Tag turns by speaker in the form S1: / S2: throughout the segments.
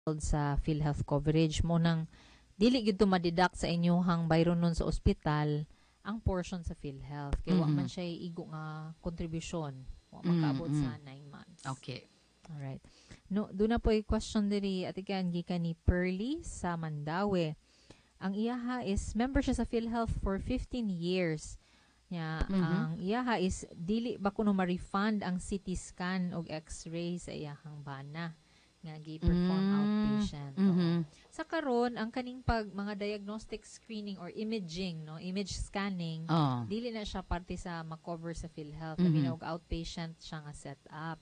S1: Sa PhilHealth coverage mo nang dili gyud to ma-deduct sa inyong bayron nun sa ospital ang portion sa PhilHealth kay wa man siya igo nga contribution, wa makaabot sa 9 months. Alright. No, duna poy question diri, Ate Ken, gikan ni Pearly sa Mandaue. Ang iyaha is member siya sa PhilHealth for 15 years. Nya ang iyaha is dili ba kuno ma-refund ang CT scan og X-ray sa iyahang bana nga gi-perform outpatient? Oo. Sa karon, ang kaning pag mga diagnostic screening or imaging, no, image scanning, dili na siya parte sa ma-cover sa PhilHealth. Labi na og outpatient siya nga setup,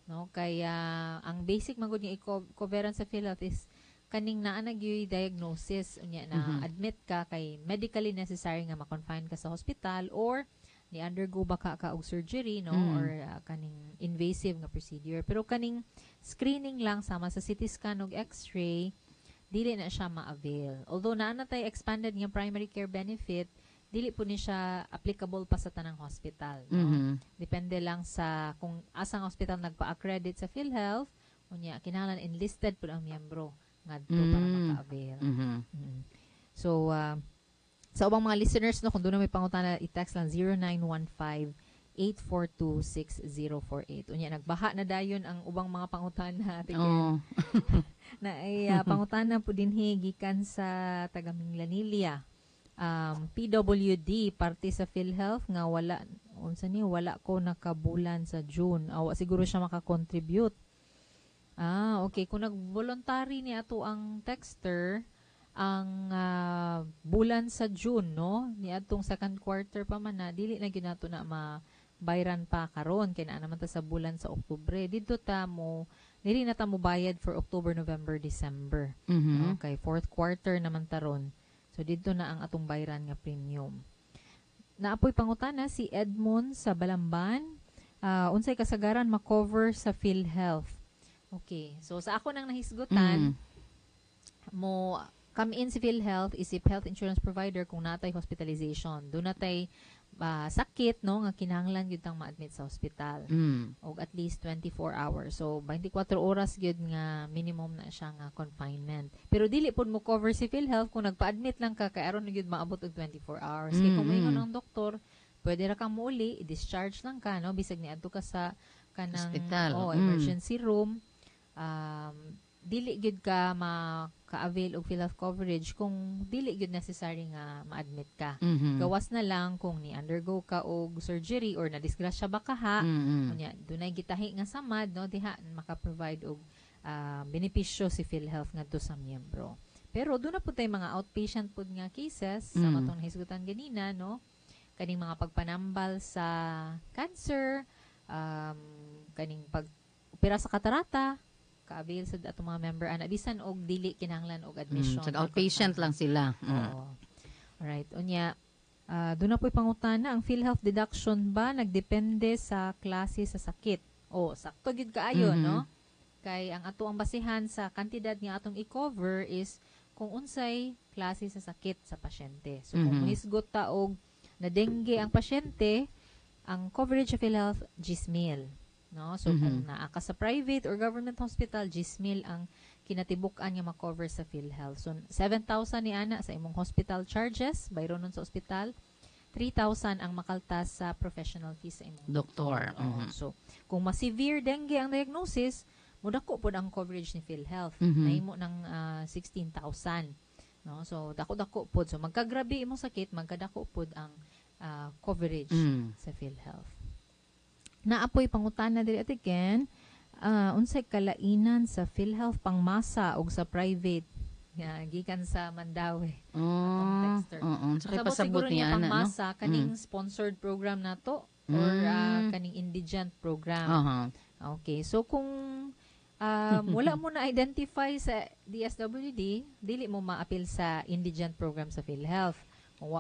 S1: no? Kaya ang basic man gud nga i-coveran sa PhilHealth is kaning naa na gyuy diagnosis, unya na admit ka kay medically necessary nga ma-confine ka sa hospital or ni undergo ba ka og surgery, no, or kaning invasive nga procedure. Pero kaning screening lang sama sa CT scan ug X-ray, dili na siya ma-avail. Although naa na tay expanded nga primary care benefit, dili po ni siya applicable pa sa tanang hospital, no? Depende lang sa kung asang hospital nagpa-accredit sa PhilHealth, unya kinahanglan enlisted pud ang miyembro ngadto para maka-avail. So sa ubang mga listeners, no, kung duna may pangutana, i-text lang 0915 842-6048. Unya nagbaha na dayon ang ubang mga pangutana, Ate Ken. Na ay pangutana po dinhi gikan sa taga Minglanilla. PWD parte sa PhilHealth nga wala, unsa ni, wala ko nakabulan sa June. Awa siguro siya makakontribute. Ah, okay. Kung nag-voluntary ni ato ang texter, ang bulan sa June, no? Ni atong second quarter pa man na, dili na gyud nato na ma bayran pa karon kay naa naman ta sa bulan sa Oktubre. Didto ta mo dili na ta mo bayad for October, November, December. Okay, fourth quarter naman taron. So didto na ang atong bayran nga premium. Naa poy pangutana si Edmond sa Balamban. Unsay kasagaran ma-cover sa PhilHealth? Okay. So sa ako nang nahisgutan, mo come in si PhilHealth isip health insurance provider kung natay hospitalization. Duna tay sakit, no, nga kinahanglan gyud tang ma-admit sa hospital og at least 24 hours. So 24 oras gyud nga minimum na siya nga confinement. Pero dili pud mo cover si PhilHealth kung nagpa-admit lang ka kay aron na gyud maabot og 24 hours. Kay kung moingon ang doktor, pwede ra kang muuli, i-discharge lang ka, no, bisag niadto ka sa kanang
S2: Hospital.
S1: Oh, emergency room, dili gyud ka maka-avail og PhilHealth coverage kung dili gyud necessary nga ma-admit ka. Gawas na lang kung ni undergo ka og surgery or na-disgrasya ba ka ha, unya dunay gitahi nga samad, no, diha maka-provide og benepisyo si PhilHealth ngadto sa miyembro. Pero duna pud tay mga outpatient pud nga cases sa matong nahisgutan ganina, no, kaning mga pagpanambal sa cancer, kaning pag opera sa katarata, ka-avail sa atong mga member ana bisan og dili kinahanglan og admission
S2: So
S1: or
S2: outpatient lang sila.
S1: Oo. Alright. Unya, duna po'y pangutana, ang PhilHealth deduction ba nagdepende sa klase sa sakit? O, sakto gyud kaayo, no? Kay ang ato ang basihan sa kantidad nga atong i-cover is kung unsay klase sa sakit sa pasyente. So, kung mohisgot ta og na dengue ang pasyente, ang coverage sa PhilHealth, 10,000. No? So, kung naa ka sa private or government hospital, 10,000 ang kinatibuk-an nga ma-cover sa PhilHealth. So, 7,000 ni ana sa imong hospital charges, bayron nun sa ospital, 3,000 ang makaltas sa professional fees sa imong
S2: Doktor.
S1: Oo. So, kung ma-severe dengue ang diagnosis, mudako pod ang coverage ni PhilHealth. Nahimo ng 16,000. No? So, dako-dako pod. So, magkagrabe imong sakit, magkadako pod ang coverage sa PhilHealth. Naa poy pangutana diri, Ate Ken, unsay kalainan sa PhilHealth pangmasa og sa private nga gikan sa Mandaue?
S2: Oh,
S1: texter.
S2: Oo. Sa kay
S1: Pasabot
S2: pasabot
S1: siguro
S2: niya
S1: niya
S2: ana, no?
S1: pangmasa kaning sponsored program nato or kaning indigent program. Okay. So kung wala mo na-identify sa DSWD, dili mo ma-appeal sa indigent program sa PhilHealth. Kung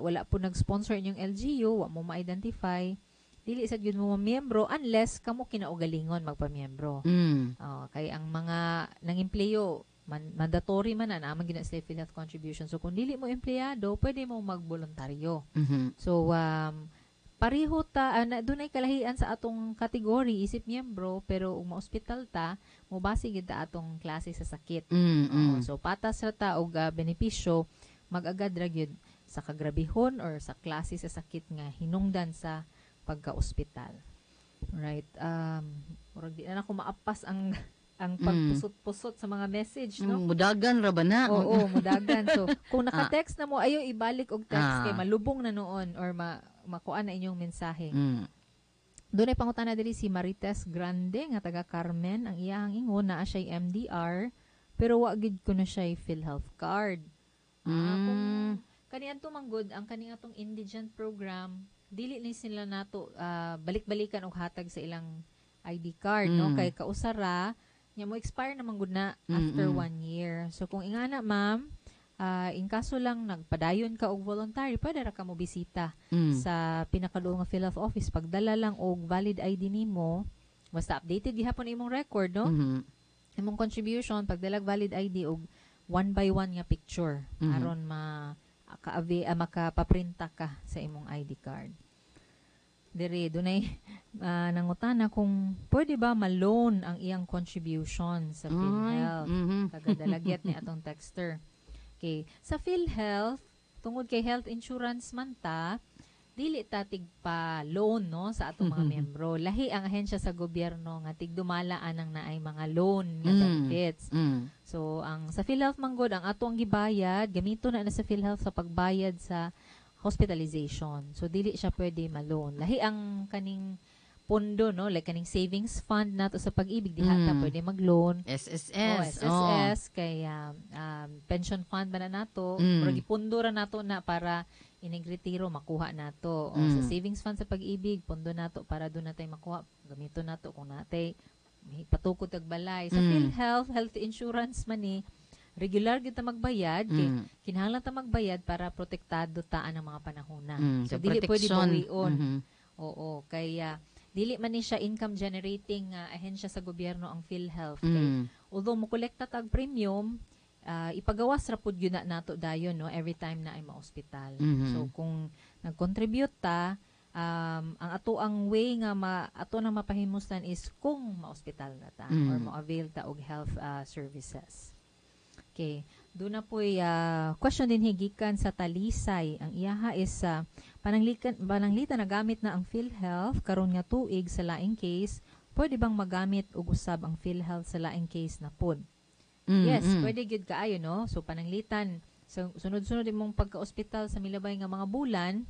S1: wala po nag-sponsor inyong LGU, wa mo ma-identify, dili sad gyud mo mamiyembro unless kamo kinaugalingon magpamiyembro. Oh, kay ang mga nang-empleyo man, mandatory man na naman gina sila PhilHealth contribution. So kung dili mo empleyado, pwede mo magboluntaryo. So Pareho ta na dunay kalahian sa atong kategory isip miyembro, pero ug maospital ta, mobase gyud ta atong klase sa sakit. Oo, so patas ra ta og benepisyo, mag-agad ra gyud sa kagrabihon or sa klase sa sakit nga hinungdan sa pagka-ospital. Right. Murag di na nako maapas ang pagpusot-pusot sa mga message, no?
S2: Mudagan ra ba na?
S1: Oo, mudagan. So, kung naka-text na mo, ayo ibalik og text kay malubong na noon or makuha na inyong mensahe. Doon ay pangutana diri si Marites Grande nga taga Carmen. Ang iyahang ingon, naa siya MDR pero wa gid ko na siya PhilHealth card. Kung kaniadto man gud ang kaning atong indigent program, dili ni sila nato balik-balikan og hatag sa ilang ID card, no? Kay kausara nya mo expire naman gud na after 1 year. So kung ingana, ma'am, in kaso lang nagpadayon ka og voluntary, pwede ra ka mo bisita sa pinakaduol nga PhilHealth office. Pagdala lang og valid ID nimo, basta updated gihapon imong record, no? Imong contribution, pagdalag valid ID og one by one nga picture aron ma kaavi makapaprinta ka sa imong ID card. Dire dunay nangutana kung pwede ba ma-loan ang iyang contribution sa PhilHealth. Taga Dalagyat ni atong texter. Okay, sa PhilHealth, tungod kay health insurance man ta, dili ta tigpa loan, no, sa atong mga miyembro. Lahi ang ahensya sa gobyerno nga tigdumala anang naay mga loan nga benefits. So ang sa PhilHealth man gud, ang ato ang gibayad, gamito na na sa PhilHealth sa pagbayad sa hospitalization. So dili siya pwede ma-loan. Lahi ang kaning pondo, no, like kaning savings fund nato sa Pag-ibig, diha ta pwede mag-loan.
S2: SSS.
S1: Oh, SSS kay pension fund ba na nato? Murag gipundo ra nato na para inig retiro makuha nato. O, sa savings fund sa Pag-ibig, pondo nato para doon natay makuha, gamito nato kung natay may patukod tag balay. Sa PhilHealth, health insurance man ni, regular gyud ta magbayad kay kinahanglan ta magbayad para protektado ta ang mga panahona. So
S2: Sa
S1: dili pwede
S2: protection.
S1: bawion. Oo, kaya dili man ni siya income generating ahensya sa gobyerno ang PhilHealth. Kay although mokolekta tag premium, ipagawas ra pud gyud na nato dayon, no, every time na ay maospital. So kung nag-contribute ta, ang ato ang way nga ato na mapahimuslan is kung maospital na ta or mo-avail ta og health services. Okay. Doon na po'y question din higikan sa Talisay. Ang iyaha is pananglitan nagamit na ang PhilHealth karon nga tuig sa laing case, pwede bang magamit og usab ang PhilHealth sa laing case na pod? Yes, pwede gyud kaayo, no. So pananglitan so, sunod-sunod imong pagka-ospital sa milabay nga mga bulan,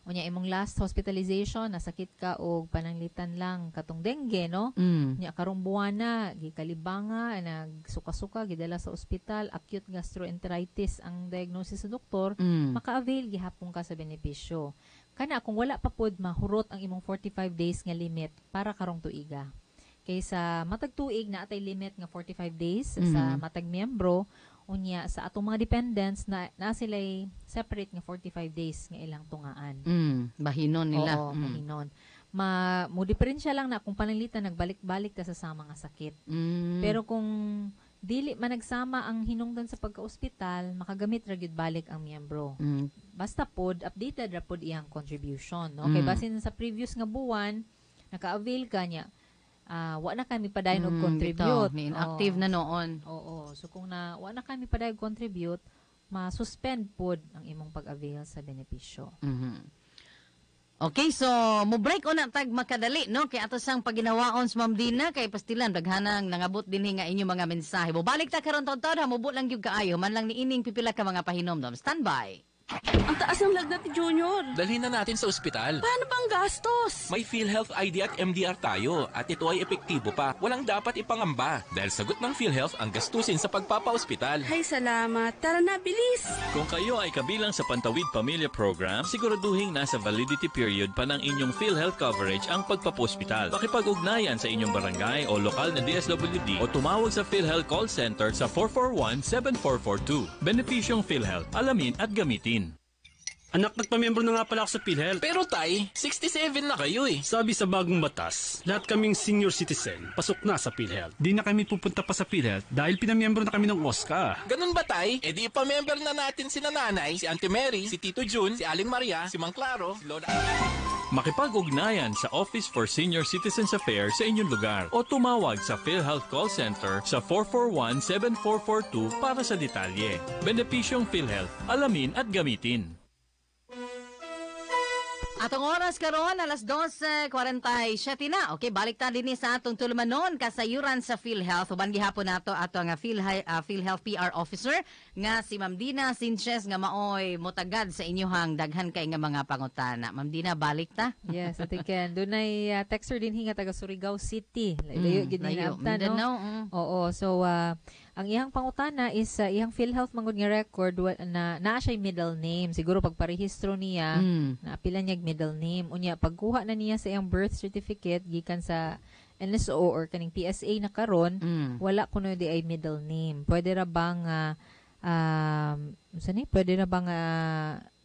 S1: unya imong last hospitalization nasakit ka og pananglitan lang katong dengue, no? Nya karong buwana gikalibanga, nagsuka-suka, gidala sa ospital, acute gastroenteritis ang diagnosis sa doktor, maka-avail gihapon ka sa benepisyo. Kana kung wala pa pod mahurot ang imong 45 days nga limit para karong tuiga. Kay sa matag tuig na atay limit nga 45 days sa matag miyembro, unya sa atong mga dependents na na sila'y separate nga 45 days nga ilang tungaan.
S2: Bahinon nila.
S1: Oo, bahinon. Mo diferensya lang na kung pananglitan nagbalik-balik ta sa sama nga sakit. Pero kung dili man nagsama ang hinungdan sa pagka-ospital, makagamit ra gyud balik ang miyembro. Basta pod updated ra pod iyang contribution, no? Kay basin sa previous nga buwan naka-avail ka niya, wa na kami padayon og contribute.
S2: Bitaw, ni inactive na noon.
S1: Oo. So kung na wa na kami padayon contribute, ma-suspend pod ang imong pag-avail sa benepisyo.
S2: Okay, so mo break una tag makadali, no, kay ato sang paginawaon sa Ma'am Dina kay pastilan daghanang nangabot dinhi nga inyong mga mensahe. Mobalik ta karon taud ha, mubo lang gyud kaayo man lang niining pipila ka mga pahinomdom. Standby.
S3: Ang taas ng lagnat ni Junior.
S4: Dalhin na natin sa ospital.
S3: Paano bang gastos?
S4: May PhilHealth ID at MDR tayo at ito ay epektibo pa. Walang dapat ipangamba dahil sagot ng PhilHealth ang gastusin sa pagpapaospital.
S3: Ay, salamat. Tara na, bilis!
S5: Kung kayo ay kabilang sa Pantawid Pamilya Program, siguraduhin nasa validity period pa ng inyong PhilHealth coverage ang pagpapaospital. Makipag-ugnayan sa inyong barangay o lokal na DSWD o tumawag sa PhilHealth Call Center sa 441-7442. Benepisyong PhilHealth, alamin at gamitin.
S6: Anak, nagpamiyembro na nga pala ako sa PhilHealth.
S4: Pero tay, 67 na kayo eh.
S6: Sabi sa bagong batas, lahat kaming senior citizen, pasok na sa PhilHealth. Di na kami pupunta pa sa PhilHealth dahil pinamiyembro na kami ng OSCA.
S4: Ganun ba, tay? E di pa-member na natin si nanay, si Auntie Mary, si Tito Jun, si Aling Maria, si Mang Claro, si Lola.
S5: Makipag-ugnayan sa Office for Senior Citizens Affairs sa inyong lugar o tumawag sa PhilHealth Call Center sa 441-7442 para sa detalye. Benepisyong PhilHealth, alamin at gamitin.
S2: Atong oras karon, alas 12:47 na. Okay, balik ta dinhi sa atong tulumanon, kasayuran sa PhilHealth. Uban gihapon nato ato nga PhilHealth PR officer nga si Ma'am Dina Sanchez nga maoy motagad sa inyohang daghan kay nga mga pangutana. Ma'am Dina, balik ta.
S1: Yes, Ate Ken. Dunay texter din nga taga Surigao City. Layo gid ni
S2: Layo.
S1: naabtan, no?
S2: Mindanao.
S1: Oo, so ang iyang pangutana is iyang PhilHealth mangud nga record na naa siya middle name. Siguro pagparehistro niya, naapila niya middle name. Unya, pagkuha na niya sa iyang birth certificate gikan sa NSO or kaning PSA na karon, wala kuno di ay middle name. Pwede ra bang unsa ni? Pwede ra bang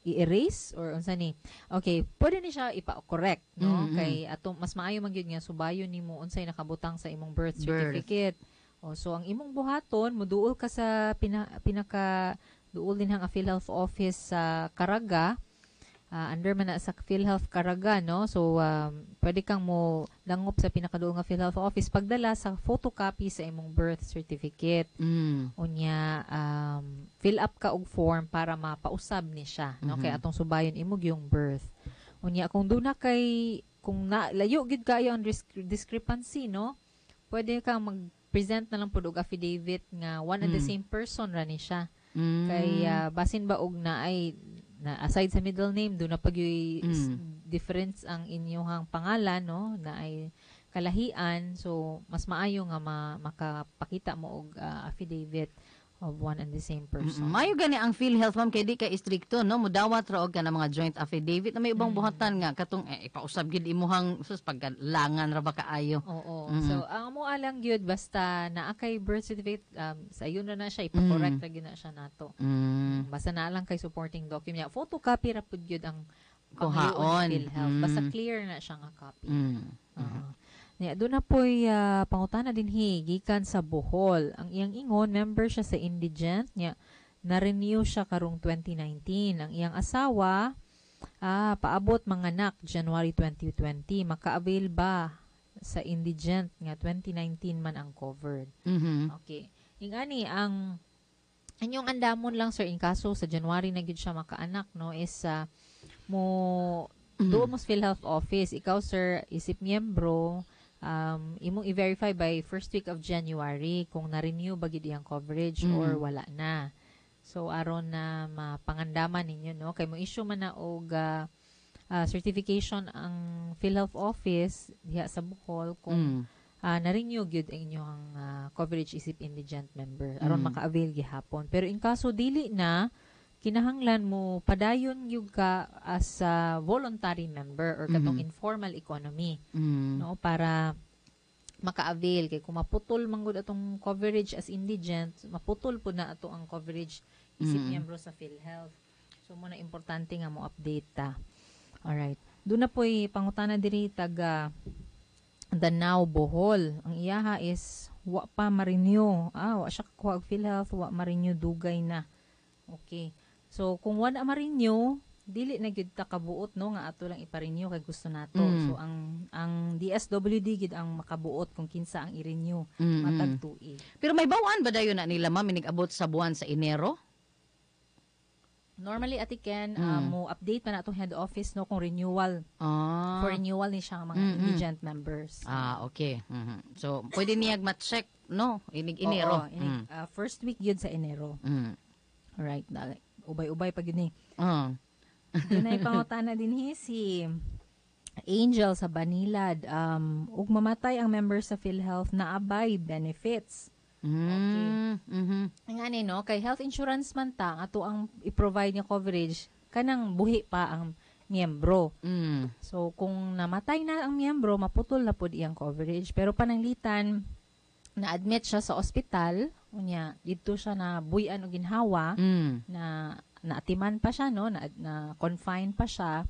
S1: i-erase or unsa ni? Okay, pwede ni siya ipa-correct, no? Kay atong mas maayo man gyud nga subayon nimo unsay nakabutang sa imong birth
S2: Birth.
S1: certificate. O, so ang imong buhaton, muduol ka sa pinaka duol din ang PhilHealth office sa Caraga. Under man na sa PhilHealth Caraga, no? So pwede kang mo dangop sa pinakaduol nga PhilHealth office pagdala sa photocopy sa imong birth certificate. Unya, fill up ka og form para mapausab ni siya, no? Kay atong subayon imong yung birth. Unya, kung duna kay kung na layo gid kayo ang discrepancy, no? Pwede kang mag-present na lang pud og affidavit nga one and the same person ra ni siya. Kay basin ba og na ay na aside sa middle name, do na pag difference ang inyong pangalan, no, na ay kalahian, so mas maayo nga makapakita mo og affidavit of one and the same person.
S2: Mayo gani ang PhilHealth, ma'am, kay di ka istrikto, no? Mudawat ra og kana mga joint affidavit na may ubang buhatan nga katong ipausab gid imuhang sus pagkalangan ra ba kaayo.
S1: Oo. So ang amo alang gyud, basta naa kay birth certificate, sa ayon na na siya ipa-correct ra gyud na siya nato. Basta naa lang kay supporting document niya. Photocopy ra pud gyud ang
S2: Kuhaon.
S1: pangayuon ni PhilHealth. Basta clear na siya nga copy. Oo. Niya, doon na po'y pangutana din hi, gikan sa Bohol. Ang iyang ingon, member siya sa indigent niya. Na-renew siya karong 2019. Ang iyang asawa, paabot manganak January 2020. Maka-avail ba sa indigent nga 2019 man ang covered? Okay. Ingani, ang inyong andamon lang, sir, in kaso sa January na gyud siya makaanak, no, is mo doon mo sa PhilHealth office. Ikaw, sir, isip miyembro, imong i-verify by first week of January kung na-renew ba gyud iyang coverage or wala na. So aron na mapangandaman ninyo, no, kay mo issue man na og certification ang PhilHealth office diha sa Bohol kung na-renew gyud ang inyong coverage isip indigent member aron maka-avail gihapon. Pero in kaso dili na, kinahanglan mo padayon gyud ka as a voluntary member or katong informal economy, no, para maka-avail, kay kung maputol man gud atong coverage as indigent, maputol pud na ato ang coverage isip miyembro sa PhilHealth. So mo na importante nga mo update ta. Alright. Doon na po'y pangutana diri taga Danao, Bohol. Ang iyaha is wa pa ma-renew. Wa siya kakuha og PhilHealth, wa ma-renew dugay na. Okay. So kung wala ma-renew, dili na gyud ta kabuot, no, nga ato lang ipa-renew kay gusto nato. So ang DSWD gyud ang makabuot kung kinsa ang i-renew matag tuig.
S2: Pero may bawaan ba dayon na nila, ma'am, inig-abot sa buwan sa Enero?
S1: Normally, Ate Ken, mo update pa na atong head office, no, kung renewal for renewal ni siya ang mga indigent members.
S2: Ah, okay. So pwede niya ma-check, no, inig Enero.
S1: Oo, inig, first week yun sa Enero. Alright, ubay-ubay pag yun eh. Dunay pangutana din hi si Angel sa Banilad. Ug mamatay ang member sa PhilHealth, naabay benefits?
S2: Okay.
S1: Ang ani, no, kay health insurance man ta, ang ato ang i-provide nga coverage kanang buhi pa ang miyembro. So kung namatay na ang miyembro, maputol na pud iyang coverage. Pero pananglitan na-admit siya sa ospital, unya didto siya na buy-an og ginhawa, na naatiman pa siya, no, na confine pa siya,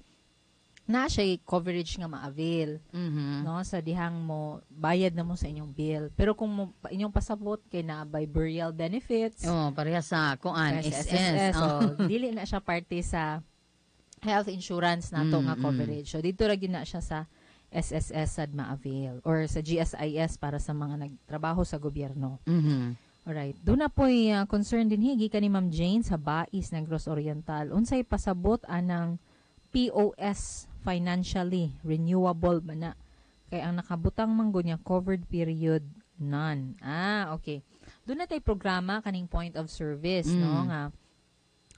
S1: na siya coverage nga ma-avail, no, sa dihang mo bayad na mo sa inyong bill. Pero kung mo, inyong pasabot kay naa by burial benefits,
S2: Oh, pareha sa kuan
S1: kaya sa
S2: SS.
S1: SSS,
S2: Oh.
S1: so dili na siya parte sa health insurance nato nga coverage. So dito ra gyud na siya sa SSS sad ma-avail or sa GSIS para sa mga nagtrabaho sa gobyerno. Alright. Doon na po'y concern din higi ni Ma'am Jane sa Bais, Negros Oriental. Unsay pasabot anang POS financially renewable ba na? Kay ang nakabutang manggod niya, covered period none. Ah, okay. Doon na tay programa kaning point of service, no, nga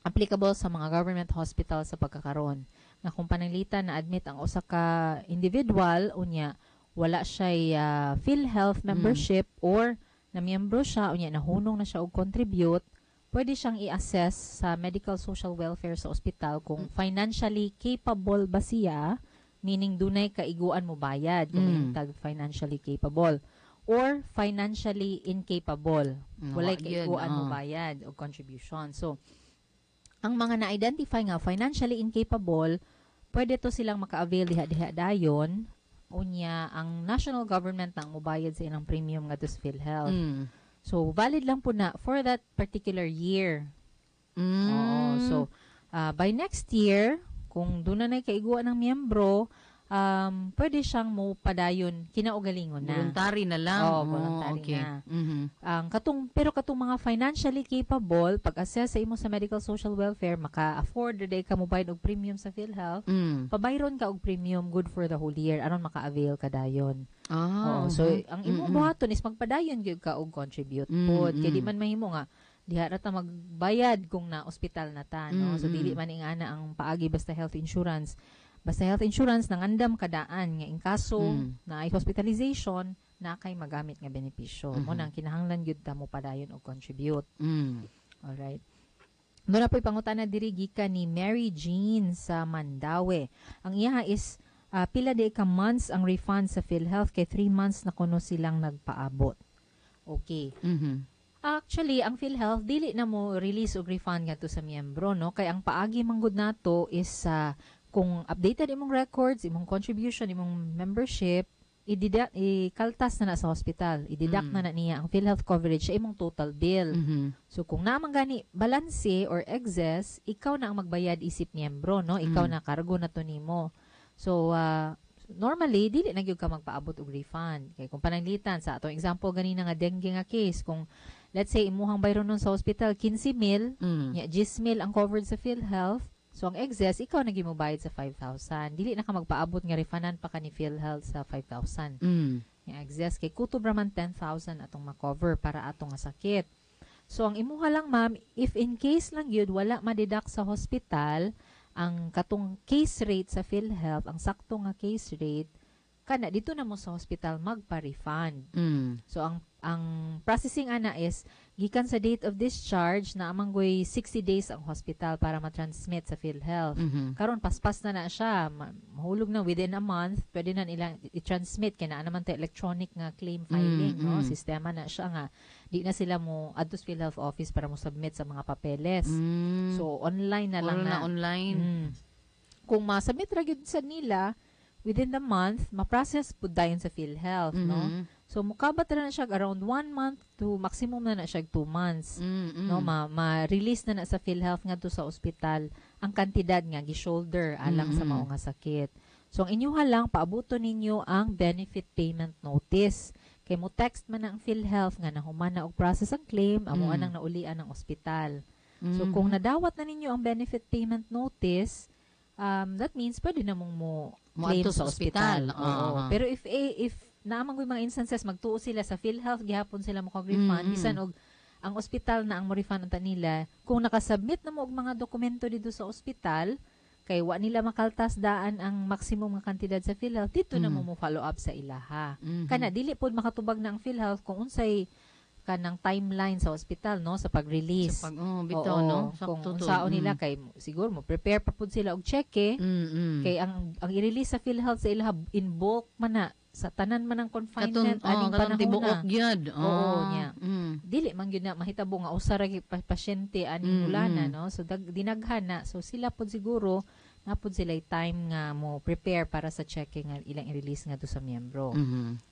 S1: applicable sa mga government hospital sa pagkakaron. Nga kung pananglitan na admit ang usa ka individual, unya wala siya PhilHealth membership or na miyembro siya, unya nahunong na siya og contribute, pwede siyang i-assess sa medical social welfare sa ospital kung financially capable ba siya, meaning dunay kaiguan mo bayad kung tag financially capable, or financially incapable, walay
S2: Wa yun,
S1: kaiguan mo bayad o contribution. So ang mga na-identify nga financially incapable, pwede to silang maka-avail diha-diha dayon. Unya, ang national government na ang mobayad sa ilang premium ngadto sa PhilHealth. So, valid lang po na for that particular year. Oo. So, by next year, kung doon na kaiguan ng miyembro, pwede siyang mo padayon kinaugalingon na.
S2: Voluntary na lang.
S1: Oo, voluntary na. Ang katong, pero katong mga financially capable, pag-assess sa imo sa medical social welfare, maka-afford ra ka mo bayad og premium sa PhilHealth, pabayron ka og premium good for the whole year aron maka-avail ka dayon. Oo, so ang imong buhaton is magpadayon gyud ka og contribute pod kay di man mahimo nga diha ra ta magbayad kung na ospital na ta, no. So dili man ingana ang paagi basta health insurance. Basta health insurance, nangandam kadaan nga in kaso na ay hospitalization na kay magamit nga benepisyo. Mo nang kinahanglan gyud ta mo padayon og contribute. Alright. Doon na po'y pangutana diri gikan ni Mary Jean sa Mandaue. Ang iya is pila di ka months ang refund sa PhilHealth kay 3 months na kuno silang nagpaabot. Okay. Actually, ang PhilHealth dili na mo release og refund ngadto sa miyembro, no, kay ang paagi manggod nato is sa kung updated imong records, imong contribution, imong membership, i-deduct, ikaltas na na sa hospital. I-deduct na na niya ang PhilHealth coverage sa imong total bill. So kung naman gani balanse or excess, ikaw na ang magbayad isip miyembro, no? Ikaw na, kargo na to nimo. So normally dili na gyud ka magpaabot og refund. Kay kung pananglitan sa atong example ganina nga dengue nga case, kung let's say imuhang bayron nun sa hospital 15 mil, nya 10 mil ang covered sa PhilHealth. So ang excess, ikaw na gyud mobayad sa 5,000. Dili na ka magpaabot nga refundan pa ka ni PhilHealth sa 5,000. Yung excess kay kutob ra man 10,000 atong ma-cover para atong nga sakit. So ang imuha lang, ma'am, if in case lang yun wala ma-deduct sa hospital ang katong case rate sa PhilHealth, ang sakto nga case rate, kana dito na mo sa hospital magpa-refund. So ang processing ana is gikan sa date of discharge na amanggoy 60 days ang hospital para ma-transmit sa PhilHealth. Karon paspas na na siya, mahulog na within a month, pwede na nilang i-transmit kay naa naman ta electronic nga claim filing, no? Sistema na siya nga di na sila mo adto sa PhilHealth office para mo submit sa mga papeles. So online na lang
S2: Puro
S1: na.
S2: Na online.
S1: Kung ma-submit ra gyud sa nila within the month, ma-process pud dayon sa PhilHealth, no? So mukabat ra na siya around one month to maximum na na siya 2 months. No, ma-release na na sa PhilHealth ngadto sa ospital ang kantidad nga gi-shoulder alang sa mao nga sakit. So ang inyuha lang, paabuto ninyo ang benefit payment notice. Kay mo text man na ang PhilHealth nga nahuman na og process ang claim, amo anang naulian ng ospital. So kung nadawat na ninyo ang benefit payment notice, that means pwede na mong mo claim
S2: Moadto
S1: sa
S2: sa ospital.
S1: ospital. Oo. Pero if naamang mga instances magtuo sila sa PhilHealth gihapon sila mo refund, bisan og ang ospital na ang mo refund unta nila, kung nakasubmit na mo og mga dokumento dito sa ospital kay wa nila makaltas daan ang maximum nga kantidad sa PhilHealth, dito na mo mo follow up sa ilaha. Kana dili pod makatubag na ang PhilHealth kung unsay kanang timeline sa ospital, no, sa pag-release.
S2: Sa pag, oh, bitaw,
S1: Oo,
S2: no?
S1: kung
S2: Sakto to.
S1: unsaon nila kay siguro mo prepare pa pud sila og cheque kay ang i-release sa PhilHealth sa ilaha in bulk man na. Sa tanan man ang
S2: Katong,
S1: confinement
S2: oh,
S1: aning
S2: katong
S1: panahon
S2: tibuok
S1: na.
S2: gyud.
S1: Oo, niya. Dili man gyud na mahitabo nga usa ra gyud pasyente aning mulana, no? So dinaghan na. So sila pod siguro na pod sila time nga mo prepare para sa checking nga ilang i-release nga to sa miyembro.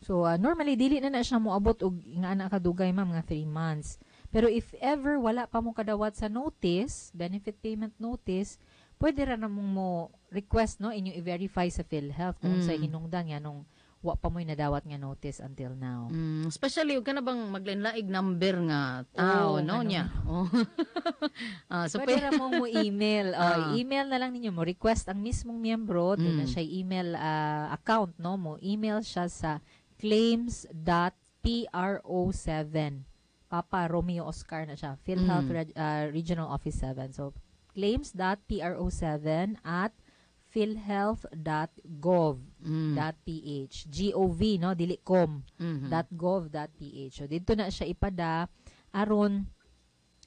S1: So normally dili na na siya moabot og nga ana kadugay, ma'am, nga 3 months. Pero if ever wala pa mo kadawat sa notice, benefit payment notice, pwede ra namong mo request, no, inyong i-verify sa PhilHealth kung unsay hinungdan nga nung wa pa mo'y nadawat nga notice until now.
S2: Especially ug kana bang maglainlaig number nga tao,
S1: Oo,
S2: no,
S1: ano.
S2: niya. Oh. Ah, so
S1: Pwede ra mong mo email. Oh, email na lang ninyo mo request ang mismong miyembro, doon na siya email account, no, mo email siya sa claims.pro7, Papa Romeo Oscar na siya, PhilHealth Regional Office 7. So claims.pro7@philhealth.gov.ph. GOV, no, dili com, .gov.ph. So dito na siya ipada aron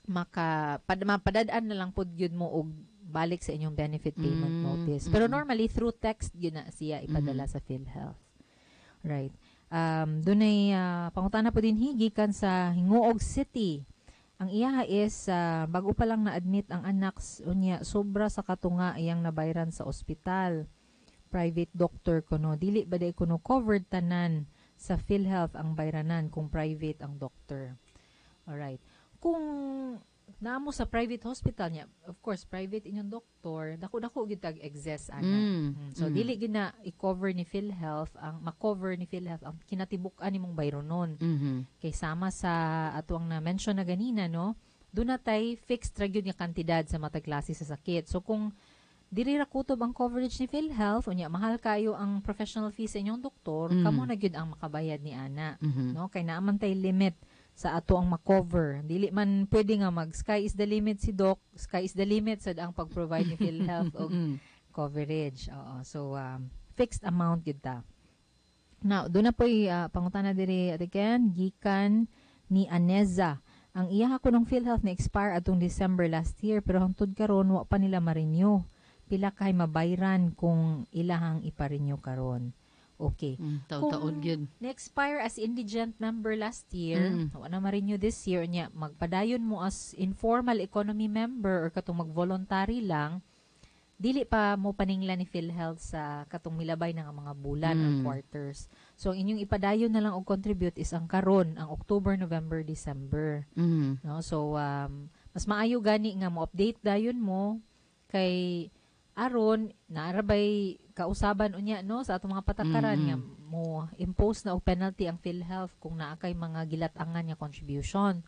S1: maka mapadad-an na lang pod gyud mo og balik sa inyong benefit payment notice. Pero normally through text gyud na siya ipadala sa PhilHealth. Right. Dunay pangutana po din gikan sa Gingoog City. Ang iyaha is bago pa lang na-admit ang anak, unya sobra sa katunga iyang nabayran sa ospital. Private doctor kuno, dili ba di kuno covered tanan sa PhilHealth ang bayranan kung private ang doctor? Alright. Kung naamo sa private hospital niya, of course private inyong doktor, dako-dako gyud tag excess ana. So dili gyud na i-cover ni PhilHealth ang ma-cover ni PhilHealth ang kinatibuk-an nimong bayronon. Kay sama sa ato ang na-mention na ganina, no, doon na tay fixed ra gyud nga kantidad sa matag klase sa sakit. So kung diri ra kutob ang coverage ni PhilHealth, unya mahal kayo ang professional fee sa inyong doktor, kamo na gyud ang makabayad ni ana, no, kay naa man tay limit sa ato ang ma-cover. Dili man pwede nga mag sky is the limit si doc, sky is the limit sad ang pag-provide ni PhilHealth og coverage. Oo. So fixed amount gyud ta. Now, doon na po'y pangutana diri, Ate Ken, gikan ni Aneza. Ang iya ko ng PhilHealth na expire atong December last year, pero hangtod karon wa pa nila ma-renew. Pila kay mabayran kung ilahang ipa-renew karon? Okay.
S2: Taud-taud
S1: Kung
S2: gyud.
S1: na-expire as indigent member last year, wa na ma-renew this year niya, magpadayon mo as informal economy member or katong mag-voluntary lang, dili pa mo paningla ni PhilHealth sa katong milabay na nga mga bulan or quarters. So ang inyong ipadayon na lang og contribute is ang karon, ang October, November, December. No? So mas maayo gani nga mo update dayon mo kay aron naarabay kausaban unya, no, sa atong mga patakaran nga mo impose na og penalty ang PhilHealth kung naa kay mga gilat-angan nga contribution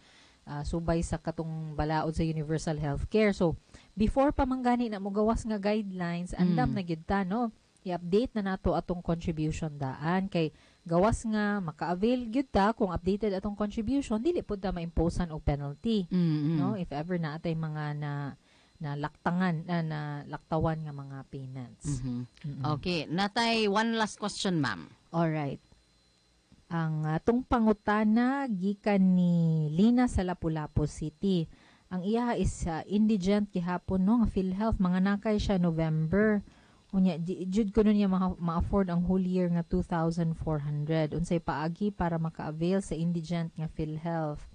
S1: subay sa katong balaod sa universal healthcare. So before pa man gani na mogawas nga guidelines, andam na gyud ta, no, i-update na nato atong contribution daan kay gawas nga maka-avail gyud ta kung updated atong contribution, dili pud ta ma-imposean og penalty, no, if ever na atay mga na na laktangan na, na laktawan nga mga payments.
S2: Okay, natay one last question, ma'am.
S1: All right. Ang atong pangutana gikan ni Lina sa Lapu-Lapu City. Ang iya is indigent gihapon, no, nga PhilHealth, mga nakay siya November. Unya di, jud kuno niya ma-afford ang whole year nga 2,400. Unsay paagi para maka-avail sa indigent nga PhilHealth?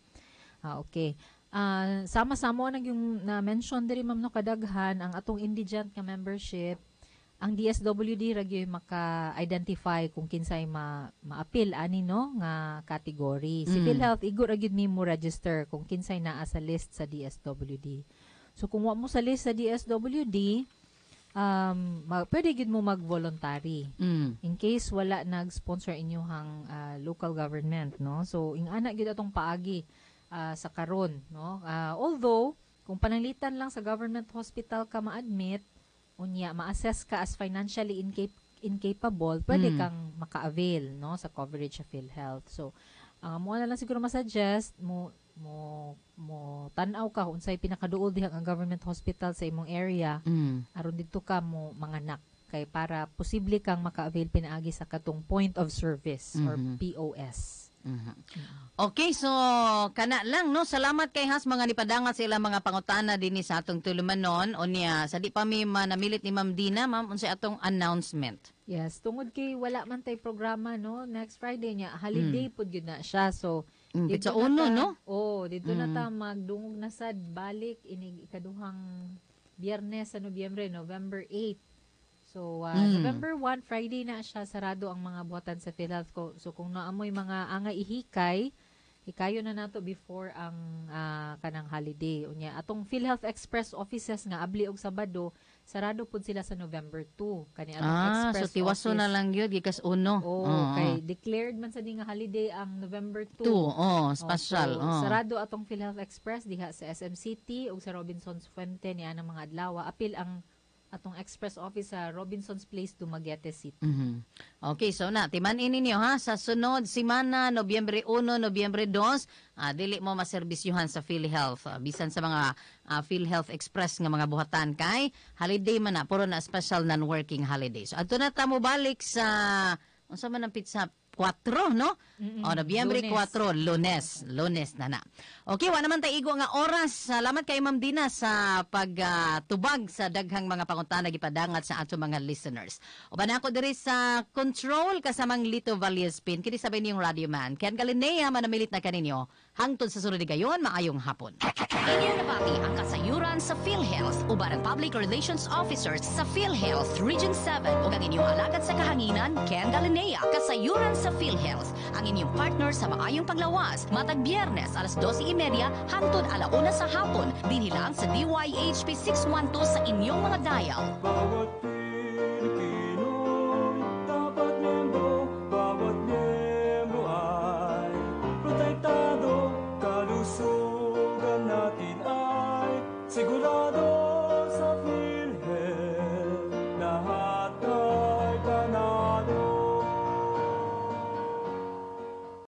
S1: Ah, okay. Sama-sama nag yung na-mention diri, ma'am, no, kadaghan ang atong indigent nga membership, ang DSWD ra gyud maka-identify kung kinsay ma maapil ani, no, nga category. Si PhilHealth igo ra gyud mo register kung kinsay naa sa list sa DSWD. So kung wa mo sa list sa DSWD, pwede gyud mo mag-voluntary in case wala nag-sponsor inyong local government, no. So ingana gyud atong paagi sa karon, no. Although kung pananglitan lang sa government hospital ka ma-admit, unya ma-assess ka as financially incapable, pwede kang maka-avail, no, sa coverage sa PhilHealth. So ang amo na lang siguro ma-suggest mo mo mo tan-aw ka unsay pinakaduol diha ang government hospital sa imong area aron didto ka mo manganak kay para posible kang maka-avail pinaagi sa katong point of service or POS.
S2: Okay, so kana lang, no. Salamat kay has mga nipadangat sa ilang mga pangutana dinhi sa atong tulumanon. Unya, sa di pa mi manamilit ni Ma'am Dina, ma'am, unsay atong announcement?
S1: Yes, tungod kay wala man tay programa, no, next Friday niya, holiday pud gyud na siya. So didto
S2: Pitsa
S1: na
S2: uno, no?
S1: Oh, didto na ta magdungog na sad balik inig ikaduhang Biyernes sa Nobyembre, November 8. So November 1, Friday na siya, sarado ang mga buhatan sa PhilHealth ko. So kung naamoy mga angay ihikay, hikayo na nato before ang kanang holiday. Unya atong PhilHealth Express offices nga abli og Sabado, sarado pud sila sa November 2. Kani atong
S2: So
S1: Express
S2: tiwaso
S1: office.
S2: Na lang yun, gikas uno.
S1: Oh, kay declared man sa di nga holiday ang November 2.
S2: 2, oh, special.
S1: So, sarado atong PhilHealth Express diha sa SM City ug sa Robinsons Fuente niya ng mga adlaw. Apil ang atong Express office sa Robinsons Place, Dumaguete City.
S2: Okay, so na, timan-in ninyo ha, sa sunod simana, Nobyembre 1, Nobyembre 2, dili mo maserbisyuhan sa PhilHealth. Bisan sa mga PhilHealth Express nga mga buhatan kay holiday man na, puro na special non-working holiday. So adto na ta mo balik sa unsa man ang pitsa, 4, no? O, Nobyembre
S1: Lunes.
S2: 4, Lunes. Lunes na na. Okay, wa naman tay igo nga oras. Salamat kay Ma'am Dina sa pagtubag sa daghang mga pangutana gipadangat sa ato mga listeners. Uban ako diri sa control kasamang Lito Vallespin. Kini sabay niyong radio man. Ken Galinea manamilit na kaninyo. Hangtod sa sunod gayon, maayong hapon.
S7: Inyong nabati ang kasayuran sa PhilHealth uban ang Public Relations Officers sa PhilHealth Region 7 ug ang inyong alagad sa kahanginan, Ken Galinea. Kasayuran sa PhilHealth, ang inyong partner sa maayong panglawas, matag Biyernes alas 12:30 hangtod alauna sa hapon, dinhi lang sa DYHP 612 sa inyong mga dial.
S8: Bawat